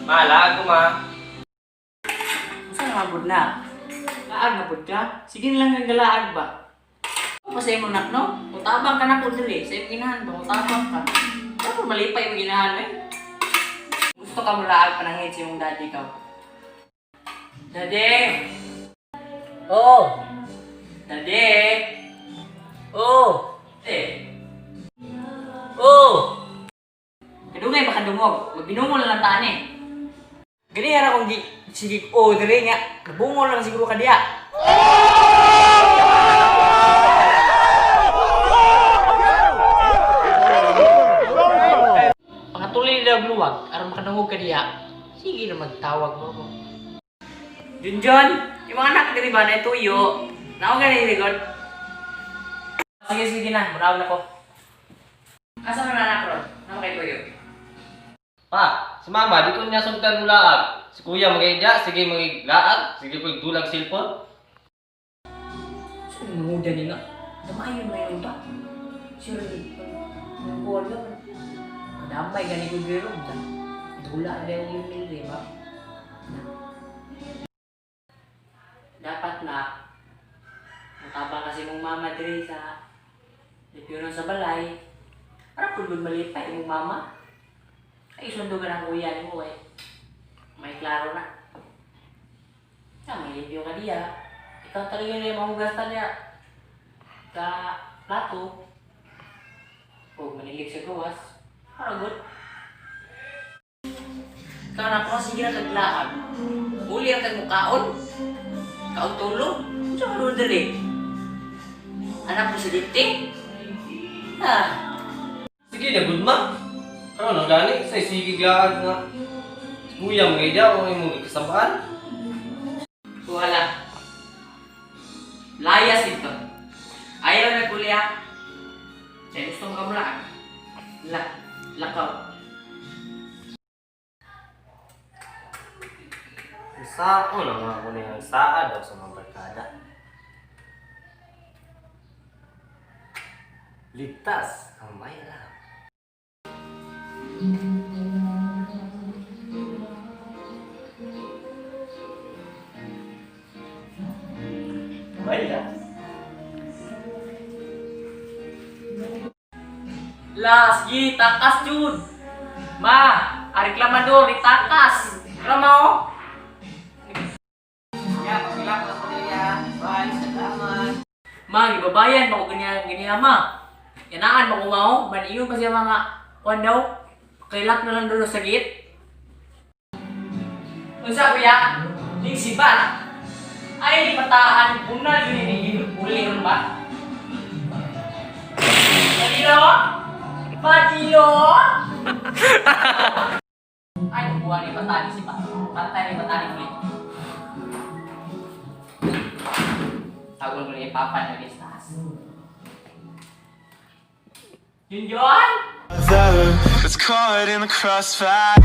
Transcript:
Ma, laag ko, ma. Unsa na mabud na? Laag na pud ka? Sige na lang kang galaag ba? Ako pa sa imong nak, no? Utabang ka na ko diri. Sa imong ginahan ba? Utabang ka. Dapat malipay imong ginahan, eh. Gusto ka mo laag panangit sa imong daddy ka. Daddy! Oo. Daddy! Oo. Eh, Oo. Kadungay ba kadungog? Magbinungol na lang taan eh. Gani ra kung gi sige o diri nga nabungol lang siguro ka diya. Pangatuloy nila og luwag aron makadungog ka diya. Sige na magtawag mo ko. Junjun, yung mga anak diri ba na tuyo? Naong gani likod. Sige, sige na, munaw na ko. Asa man anak ron? Naong kay tuyo? Pa, si mama, di ko niya sugtan mo laag. Si kuya magigya, sige magiglaag, sige ko dulag cellphone. Saan nanguda ni nga? Damayon na yun ta. Sure, ang buwan ka. Kadamay gani ko giro. Dula na yung email, di ba? Dapat na, mataba kasi mong mama diri sa lipyonon sa balay. Para pud malipay imong mama. Ay, sundo ka ng kuya ni mo eh. May klaro na. Na, may limpyo ka diya. Ikaw talaga na yung mahugasan niya. Sa plato. O manilig sa gawas. Para good. Ikaw na po, sige na kaglaag. Uli ang kag mukaon. Kaon tulog. Sa ka diri? Anak presidente? Ha? Sige na, good ma. Ano nang gani? Say, sige glaag nga. Si kuya magigya, o imong kasabaan. Wala. Layas ito. Ayaw na kuliah. Kaya gusto mo kamulaan. La, lakaw. Sao na nga ako na yung saad daw sa mga barkada. Ligtas ang may alam. May alam. Las, gi, takas jud. Ma, areklamador, itakas. Tara oh. Ya, pagpila ko sa niya. Bye, salamat. Ma, gibabayan ba ko ganyan, ganyan ma. Yanaan ba ko mao? Maniyon pa siya mga kwan daw. Kailak na lang doon sa gate. Unsa kuya? Ning siba. Ay, ni pataan. Una yun ni uli ron ba? Padilo? Padilo? Ay, buwan ni patani si ba? Patay ni patani ulit. Tawag ko na yung papa na sa taas. Yun yun! That's caught in the crossfire.